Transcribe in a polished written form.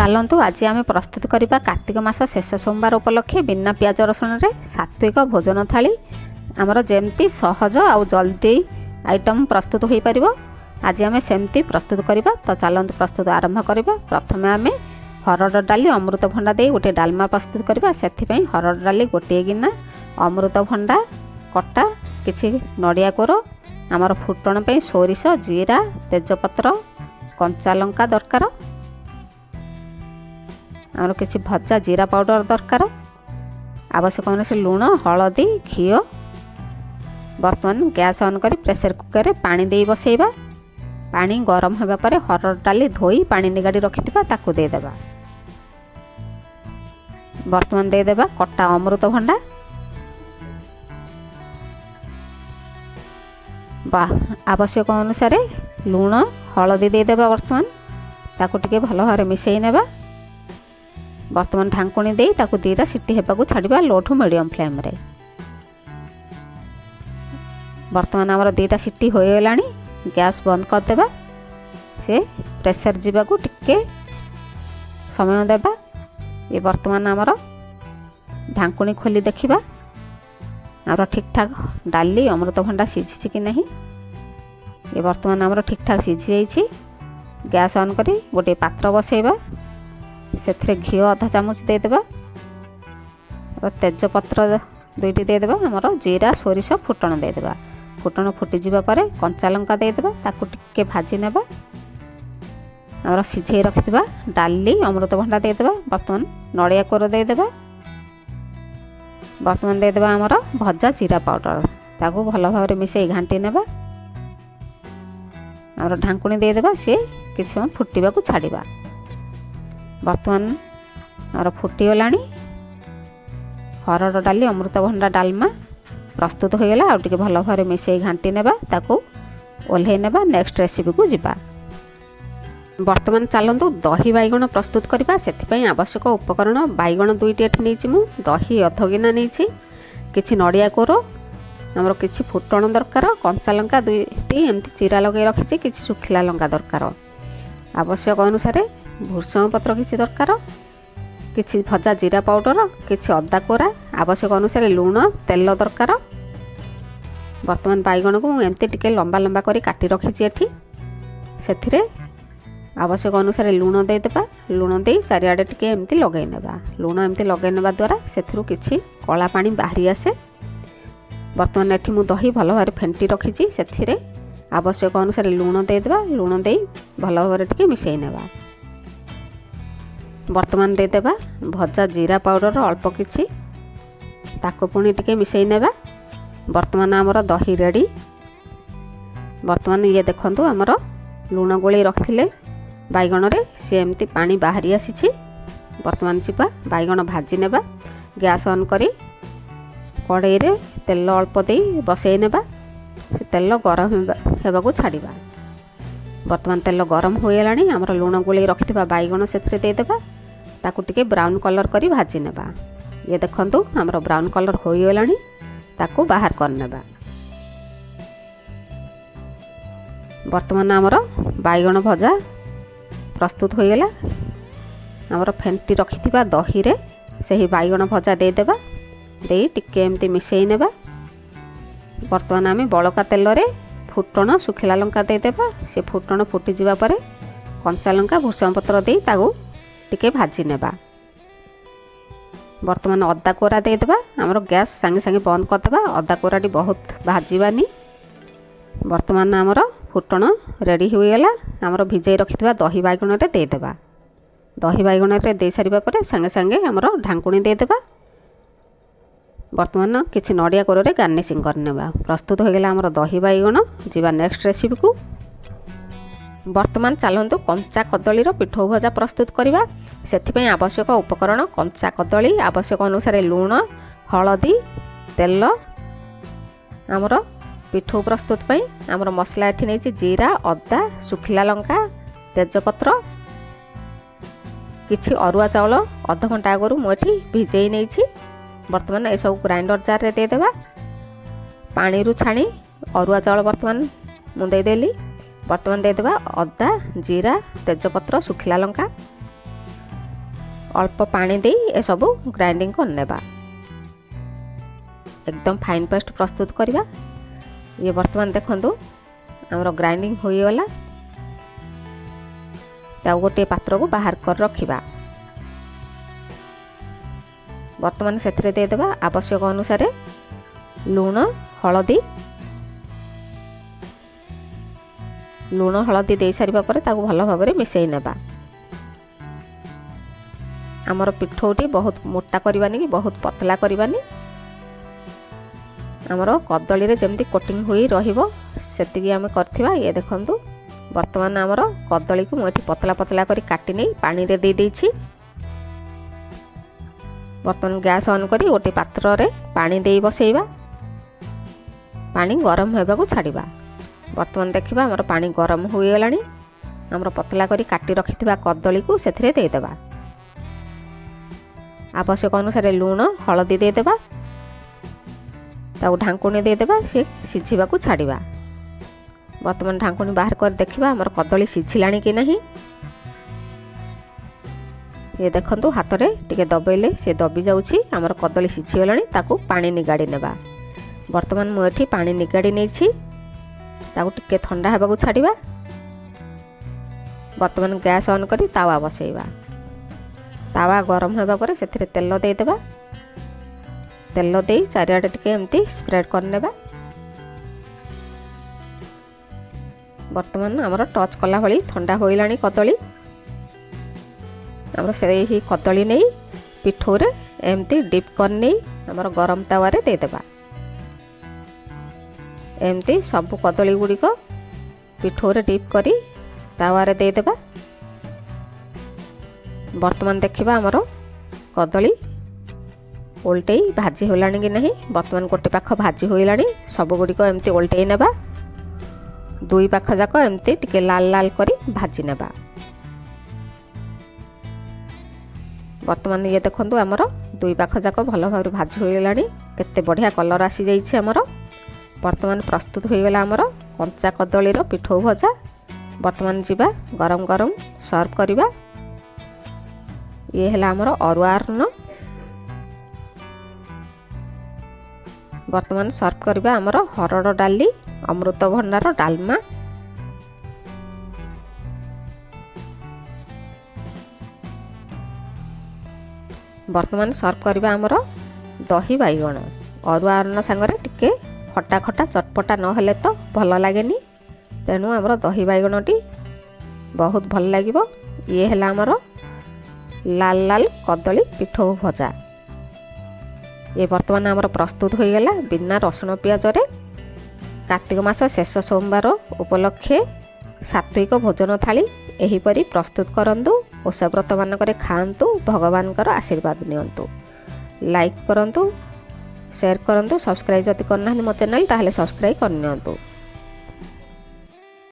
ଚାଲନ୍ତୁ, ଆଜି ଆମେ ପ୍ରସ୍ତୁତ କରିବା କାର୍ତ୍ତିକ ମାସ ଶେଷ ସୋମବାର ଉପଲକ୍ଷେ ବିନା ପିଆଜ ରସୁଣରେ ସାତ୍ତ୍ୱିକ ଭୋଜନ ଥାଳି। ଆମର ଯେମିତି ସହଜ ଆଉ ଜଲ୍ଦି ଆଇଟମ୍ ପ୍ରସ୍ତୁତ ହୋଇପାରିବ, ଆଜି ଆମେ ସେମିତି ପ୍ରସ୍ତୁତ କରିବା। ତ ଚାଲନ୍ତୁ, ପ୍ରସ୍ତୁତ ଆରମ୍ଭ କରିବା। ପ୍ରଥମେ ଆମେ ହରଡ଼ ଡାଲି, ଅମୃତଭଣ୍ଡା ଦେଇ ଗୋଟିଏ ଡାଲମା ପ୍ରସ୍ତୁତ କରିବା। ସେଥିପାଇଁ ହରଡ଼ ଡାଲି ଗୋଟିଏ ଗିନା, ଅମୃତଭଣ୍ଡା କଟା, କିଛି ନଡ଼ିଆ କୋର, ଆମର ଫୁଟଣ ପାଇଁ ସୋରିଷ, ଜିରା, ତେଜପତ୍ର, କଞ୍ଚା ଲଙ୍କା ଦରକାର। ଆମର କିଛି ଭଜା ଜିରା ପାଉଡ଼ର ଦରକାର। ଆବଶ୍ୟକ ଅନୁସାରେ ଲୁଣ, ହଳଦୀ, ଘିଅ। ବର୍ତ୍ତମାନ ଗ୍ୟାସ୍ ଅନ୍ କରି ପ୍ରେସର କୁକରରେ ପାଣି ଦେଇ ବସାଇବା। ପାଣି ଗରମ ହେବା ପରେ ହରଡ଼ ଡାଲି ଧୋଇ ପାଣି ନିଗାଡ଼ି ରଖିଥିବା ତାକୁ ଦେଇଦେବା। ବର୍ତ୍ତମାନ ଦେଇଦେବା କଟା ଅମୃତଭଣ୍ଡା ବା ଆବଶ୍ୟକ ଅନୁସାରେ ଲୁଣ, ହଳଦୀ ଦେଇଦେବା। ବର୍ତ୍ତମାନ ତାକୁ ଟିକେ ଭଲ ଭାବରେ ମିଶାଇ ନେବା। ବର୍ତ୍ତମାନ ଢାଙ୍କୁଣୀ ଦେଇ ତାକୁ 2ଟା ସିଟି ହେବାକୁ ଛାଡ଼ିବା ଲୋ ଟୁ ମିଡ଼ିୟମ୍ ଫ୍ଲେମ୍ରେ। ବର୍ତ୍ତମାନ ଆମର 2ଟା ସିଟି ହୋଇଗଲାଣି। ଗ୍ୟାସ୍ ବନ୍ଦ କରିଦେବା। ସେ ପ୍ରେସର ଯିବାକୁ ଟିକେ ସମୟ ଦେବା। ଏ ବର୍ତ୍ତମାନ ଆମର ଢାଙ୍କୁଣୀ ଖୋଲି ଦେଖିବା, ଆମର ଠିକ୍ଠାକ୍ ଡାଲି ଅମୃତଭଣ୍ଡା ସିଝିଛି କି ନାହିଁ। ଏ ବର୍ତ୍ତମାନ ଆମର ଠିକ୍ଠାକ୍ ସିଝି ଯାଇଛି। ଗ୍ୟାସ୍ ଅନ୍ କରି ଗୋଟିଏ ପାତ୍ର ବସାଇବା। ସେଥିରେ ଘିଅ ଅଧ ଚାମଚ ଦେଇଦେବା, ତେଜପତ୍ର 2ଟି ଦେଇଦେବା, ଆମର ଜିରା, ସୋରିଷ ଫୁଟଣ ଦେଇଦେବା। ଫୁଟଣ ଫୁଟିଯିବା ପରେ କଞ୍ଚା ଲଙ୍କା ଦେଇଦେବା। ତାକୁ ଟିକେ ଭାଜି ନେବା। ଆମର ସିଝେଇ ରଖିଥିବା ଡାଲି ଅମୃତଭଣ୍ଡା ଦେଇଦେବା। ବର୍ତ୍ତମାନ ନଡ଼ିଆ କୋର ଦେଇଦେବା। ବର୍ତ୍ତମାନ ଦେଇଦେବା ଆମର ଭଜା ଜିରା ପାଉଡ଼ର। ତାକୁ ଭଲ ଭାବରେ ମିଶାଇ ଘାଣ୍ଟି ନେବା। ଆମର ଢାଙ୍କୁଣୀ ଦେଇଦେବା। ସିଏ କିଛି ସମୟ ଫୁଟିବାକୁ ଛାଡ଼ିବା। ବର୍ତ୍ତମାନ ଆମର ଫୁଟିଗଲାଣି। ହରଡ଼ ଡାଲି ଅମୃତଭଣ୍ଡା ଡାଲମା ପ୍ରସ୍ତୁତ ହୋଇଗଲା। ଆଉ ଟିକେ ଭଲ ଭାବରେ ମିଶାଇ ଘାଣ୍ଟି ନେବା। ତାକୁ ଓହ୍ଲେଇ ନେବା। ନେକ୍ସଟ ରେସିପିକୁ ଯିବା। ବର୍ତ୍ତମାନ ଚାଲନ୍ତୁ ଦହି ବାଇଗଣ ପ୍ରସ୍ତୁତ କରିବା। ସେଥିପାଇଁ ଆବଶ୍ୟକ ଉପକରଣ: ବାଇଗଣ 2ଟି ଏଠି ନେଇଛି ମୁଁ, ଦହି ଅଧ ଗିନା ନେଇଛି, କିଛି ନଡ଼ିଆ କୋର, ଆମର କିଛି ଫୁଟଣ ଦରକାର, କଞ୍ଚା ଲଙ୍କା 2ଟି ଏମିତି ଚିରା ଲଗାଇ ରଖିଛି, କିଛି ଶୁଖିଲା ଲଙ୍କା ଦରକାର, ଆବଶ୍ୟକ ଅନୁସାରେ ଭୃଷଙ୍ଗ ପତ୍ର କିଛି ଦରକାର, କିଛି ଭଜା ଜିରା ପାଉଡ଼ର, କିଛି ଅଦା କୋରା, ଆବଶ୍ୟକ ଅନୁସାରେ ଲୁଣ, ତେଲ ଦରକାର। ବର୍ତ୍ତମାନ ବାଇଗଣକୁ ମୁଁ ଏମିତି ଟିକେ ଲମ୍ବା ଲମ୍ବା କରି କାଟି ରଖିଛି ଏଠି। ସେଥିରେ ଆବଶ୍ୟକ ଅନୁସାରେ ଲୁଣ ଦେଇଦେବା। ଲୁଣ ଦେଇ ଚାରିଆଡ଼େ ଟିକେ ଏମିତି ଲଗାଇ ନେବା। ଲୁଣ ଏମିତି ଲଗାଇ ନେବା ଦ୍ୱାରା ସେଥିରୁ କିଛି କଳା ପାଣି ବାହାରି ଆସେ। ବର୍ତ୍ତମାନ ଏଠି ମୁଁ ଦହି ଭଲ ଭାବରେ ଫେଣ୍ଟି ରଖିଛି। ସେଥିରେ ଆବଶ୍ୟକ ଅନୁସାରେ ଲୁଣ ଦେଇଦେବା। ଲୁଣ ଦେଇ ଭଲ ଭାବରେ ଟିକେ ମିଶାଇ ନେବା। ବର୍ତ୍ତମାନ ଦେଇଦେବା ଭଜା ଜିରା ପାଉଡ଼ର ଅଳ୍ପ କିଛି। ତାକୁ ପୁଣି ଟିକେ ମିଶାଇ ନେବା। ବର୍ତ୍ତମାନ ଆମର ଦହି ରେଡ଼ି। ବର୍ତ୍ତମାନ ଇଏ ଦେଖନ୍ତୁ, ଆମର ଲୁଣ ଗୋଳେଇ ରଖିଥିଲେ ବାଇଗଣରେ, ସିଏ ଏମିତି ପାଣି ବାହାରି ଆସିଛି। ବର୍ତ୍ତମାନ ଯିବା ବାଇଗଣ ଭାଜି ନେବା। ଗ୍ୟାସ୍ ଅନ୍ କରି କଡ଼େଇରେ ତେଲ ଅଳ୍ପ ଦେଇ ବସେଇ ନେବା। ସେ ତେଲ ଗରମ ହେବାକୁ ଛାଡ଼ିବା। ବର୍ତ୍ତମାନ ତେଲ ଗରମ ହୋଇଗଲାଣି। ଆମର ଲୁଣ ଗୋଳେଇ ରଖିଥିବା ବାଇଗଣ ସେଥିରେ ଦେଇଦେବା। ତାକୁ ଟିକେ ବ୍ରାଉନ୍ କଲର୍ କରି ଭାଜି ନେବା। ଇଏ ଦେଖନ୍ତୁ, ଆମର ବ୍ରାଉନ୍ କଲର୍ ହୋଇଗଲାଣି। ତାକୁ ବାହାର କରିନେବା। ବର୍ତ୍ତମାନ ଆମର ବାଇଗଣ ଭଜା ପ୍ରସ୍ତୁତ ହୋଇଗଲା। ଆମର ଫେଣ୍ଟି ରଖିଥିବା ଦହିରେ ସେହି ବାଇଗଣ ଭଜା ଦେଇଦେବା। ଦେଇ ଟିକେ ଏମିତି ମିଶାଇ ନେବା। ବର୍ତ୍ତମାନ ଆମେ ବଳକା ତେଲରେ ଫୁଟଣ, ଶୁଖିଲା ଲଙ୍କା ଦେଇଦେବା। ସେ ଫୁଟଣ ଫୁଟିଯିବା ପରେ କଞ୍ଚା ଲଙ୍କା, ଭୃଷଙ୍ଗ ପତ୍ର ଦେଇ ତାକୁ ଟିକେ ଭାଜି ନେବା। ବର୍ତ୍ତମାନ ଅଦା କୋରା ଦେଇଦେବା। ଆମର ଗ୍ୟାସ୍ ସାଙ୍ଗେ ସାଙ୍ଗେ ବନ୍ଦ କରିଦେବା। ଅଦା କୋରାଟି ବହୁତ ଭାଜିବାନି। ବର୍ତ୍ତମାନ ଆମର ଫୁଟଣ ରେଡ଼ି ହୋଇଗଲା। ଆମର ଭିଜାଇ ରଖିଥିବା ଦହି ବାଇଗଣରେ ଦେଇଦେବା। ଦହି ବାଇଗଣରେ ଦେଇସାରିବା ପରେ ସାଙ୍ଗେ ସାଙ୍ଗେ ଆମର ଢାଙ୍କୁଣୀ ଦେଇଦେବା। ବର୍ତ୍ତମାନ କିଛି ନଡ଼ିଆ କୋରରେ ଗାର୍ନିସିଂ କରିନେବା। ପ୍ରସ୍ତୁତ ହୋଇଗଲା ଆମର ଦହି ବାଇଗଣ। ଯିବା ନେକ୍ସଟ ରେସିପିକୁ। ବର୍ତ୍ତମାନ ଚାଲନ୍ତୁ କଞ୍ଚା କଦଳୀର ପିଠଉ ଭଜା ପ୍ରସ୍ତୁତ କରିବା। ସେଥିପାଇଁ ଆବଶ୍ୟକ ଉପକରଣ: କଞ୍ଚା କଦଳୀ, ଆବଶ୍ୟକ ଅନୁସାରେ ଲୁଣ, ହଳଦୀ, ତେଲ। ଆମର ପିଠଉ ପ୍ରସ୍ତୁତ ପାଇଁ ଆମର ମସଲା ଏଠି ନେଇଛି ଜିରା, ଅଦା, ଶୁଖିଲା ଲଙ୍କା, ତେଜପତ୍ର, କିଛି ଅରୁଆ ଚାଉଳ ଅଧଘଣ୍ଟା ଆଗରୁ ମୁଁ ଏଠି ଭିଜେଇ ନେଇଛି। ବର୍ତ୍ତମାନ ଏସବୁ ଗ୍ରାଇଣ୍ଡର ଜାର୍ରେ ଦେଇଦେବା। ପାଣିରୁ ଛାଣି ଅରୁଆ ଚାଉଳ ବର୍ତ୍ତମାନ ମୁଁ ଦେଇଦେଲି। ବର୍ତ୍ତମାନ ଦେଇଦେବା ଅଦା, ଜିରା, ତେଜପତ୍ର, ଶୁଖିଲା ଲଙ୍କା। ଅଳ୍ପ ପାଣି ଦେଇ ଏସବୁ ଗ୍ରାଇଣ୍ଡିଙ୍ଗ କରିନେବା। ଏକଦମ ଫାଇନ୍ ପେଷ୍ଟ ପ୍ରସ୍ତୁତ କରିବା। ଇଏ ବର୍ତ୍ତମାନ ଦେଖନ୍ତୁ, ଆମର ଗ୍ରାଇଣ୍ଡିଙ୍ଗ ହୋଇଗଲା। ତାକୁ ଗୋଟିଏ ପାତ୍ରକୁ ବାହାର କରି ରଖିବା। ବର୍ତ୍ତମାନ ସେଥିରେ ଦେଇଦେବା ଆବଶ୍ୟକ ଅନୁସାରେ ଲୁଣ, ହଳଦୀ। ଲୁଣ ହଳଦୀ ଦେଇସାରିବା ପରେ ତାକୁ ଭଲ ଭାବରେ ମିଶାଇ ନେବା। ଆମର ପିଠଉଟି ବହୁତ ମୋଟା କରିବାନି କି ବହୁତ ପତଲା କରିବାନି। ଆମର କଦଳୀରେ ଯେମିତି କୋଟିଂ ହୋଇ ରହିବ, ସେତିକି ଆମେ କରିଥିବା। ଇଏ ଦେଖନ୍ତୁ, ବର୍ତ୍ତମାନ ଆମର କଦଳୀକୁ ମୁଁ ଏଠି ପତଲା ପତଲା କରି କାଟି ନେଇ ପାଣିରେ ଦେଇଦେଇଛି। ବର୍ତ୍ତମାନ ଗ୍ୟାସ୍ ଅନ୍ କରି ଗୋଟେ ପାତ୍ରରେ ପାଣି ଦେଇ ବସେଇବା। ପାଣି ଗରମ ହେବାକୁ ଛାଡ଼ିବା। ବର୍ତ୍ତମାନ ଦେଖିବା, ଆମର ପାଣି ଗରମ ହୋଇଗଲାଣି। ଆମର ପତଲା କରି କାଟି ରଖିଥିବା କଦଳୀକୁ ସେଥିରେ ଦେଇଦେବା। ଆବଶ୍ୟକ ଅନୁସାରେ ଲୁଣ, ହଳଦୀ ଦେଇଦେବା। ତାକୁ ଢାଙ୍କୁଣୀ ଦେଇଦେବା, ସେ ସିଝିବାକୁ ଛାଡ଼ିବା। ବର୍ତ୍ତମାନ ଢାଙ୍କୁଣୀ ବାହାର କରି ଦେଖିବା, ଆମର କଦଳୀ ସିଝିଲାଣି କି ନାହିଁ। ଇଏ ଦେଖନ୍ତୁ, ହାତରେ ଟିକେ ଦବେଇଲେ ସେ ଦବି ଯାଉଛି। ଆମର କଦଳୀ ସିଝିଗଲାଣି। ତାକୁ ପାଣି ନିଗାଡ଼ି ନେବା। ବର୍ତ୍ତମାନ ମୁଁ ଏଠି ପାଣି ନିଗାଡ଼ି ନେଇଛି। ତାକୁ ଟିକେ ଥଣ୍ଡା ହେବାକୁ ଛାଡ଼ିବା। ବର୍ତ୍ତମାନ ଗ୍ୟାସ୍ ଅନ୍ କରି ତାୱା ବସେଇବା। ତାୱା ଗରମ ହେବା ପରେ ସେଥିରେ ତେଲ ଦେଇଦେବା। ତେଲ ଦେଇ ଚାରିଆଡ଼େ ଟିକେ ଏମିତି ସ୍ପ୍ରେଡ଼ କରିନେବା। ବର୍ତ୍ତମାନ ଆମର ଟଚ୍ କଲା ଭଳି ଥଣ୍ଡା ହୋଇଲାଣି କଦଳୀ। ଆମର ସେହି କଦଳୀ ନେଇ ପିଠଉରେ ଏମିତି ଡିପ୍ କରିନେଇ ଆମର ଗରମ ତାୱାରେ ଦେଇଦେବା। ଏମିତି ସବୁ କଦଳୀ ଗୁଡ଼ିକ ପିଠଉରେ ଡିପ୍ କରି ତାୱାରେ ଦେଇଦେବା। ବର୍ତ୍ତମାନ ଦେଖିବା, ଆମର କଦଳୀ ଓଲଟେଇ ଭାଜି ହେଲାଣି କି ନାହିଁ। ବର୍ତ୍ତମାନ ଗୋଟେ ପାଖ ଭାଜି ହୋଇଗଲାଣି। ସବୁଗୁଡ଼ିକ ଏମିତି ଓଲଟେଇ ନେବା। ଦୁଇ ପାଖ ଯାକ ଏମିତି ଟିକେ ଲାଲ ଲାଲ କରି ଭାଜି ନେବା। ବର୍ତ୍ତମାନ ଇଏ ଦେଖନ୍ତୁ, ଆମର ଦୁଇ ପାଖ ଯାକ ଭଲ ଭାବରେ ଭାଜି ହୋଇଗଲାଣି। କେତେ ବଢ଼ିଆ କଲର୍ ଆସିଯାଇଛି ଆମର। ବର୍ତ୍ତମାନ ପ୍ରସ୍ତୁତ ହୋଇଗଲା ଆମର କଞ୍ଚା କଦଳୀର ପିଠଉ ଭଜା। ବର୍ତ୍ତମାନ ଯିବା ଗରମ ଗରମ ସର୍ଭ କରିବା। ଇଏ ହେଲା ଆମର ଅରୁଆ ଅନ୍ନ। ବର୍ତ୍ତମାନ ସର୍ଭ କରିବା ଆମର ହରଡ଼ ଡାଲି, ଅମୃତଭଣ୍ଡାର ଡାଲମା। ବର୍ତ୍ତମାନ ସର୍ଭ କରିବା ଆମର ଦହି ବାଇଗଣ। ଅରୁଆ ଅନ୍ନ ସାଙ୍ଗରେ ଟିକେ ଖଟା ଖଟା ଚଟପଟା ନହେଲେ ତ ଭଲ ଲାଗେନି। ତେଣୁ ଆମର ଦହି ବାଇଗଣଟି ବହୁତ ଭଲ ଲାଗିବ। ଇଏ ହେଲା ଆମର ଲାଲ ଲାଲ କଦଳୀ ପିଠଉ ଭଜା। ଇଏ ବର୍ତ୍ତମାନ ଆମର ପ୍ରସ୍ତୁତ ହୋଇଗଲା ବିନା ରସୁଣ ପିଆଜରେ। କାର୍ତ୍ତିକ ମାସ ଶେଷ ସୋମବାର ଉପଲକ୍ଷେ ସାତ୍ତ୍ୱିକ ଭୋଜନ ଥାଳି ଏହିପରି ପ୍ରସ୍ତୁତ କରନ୍ତୁ, ଓଷା ବ୍ରତମାନଙ୍କରେ ଖାଆନ୍ତୁ, ଭଗବାନଙ୍କର ଆଶୀର୍ବାଦ ନିଅନ୍ତୁ। ଲାଇକ୍ କରନ୍ତୁ, ସେୟାର କରନ୍ତୁ। ସବସ୍କ୍ରାଇବ୍ ଯଦି କରିନାହାନ୍ତି ମୋ ଚ୍ୟାନେଲ୍, ତାହେଲେ ସବସ୍କ୍ରାଇବ୍ କରିନିଅନ୍ତୁ।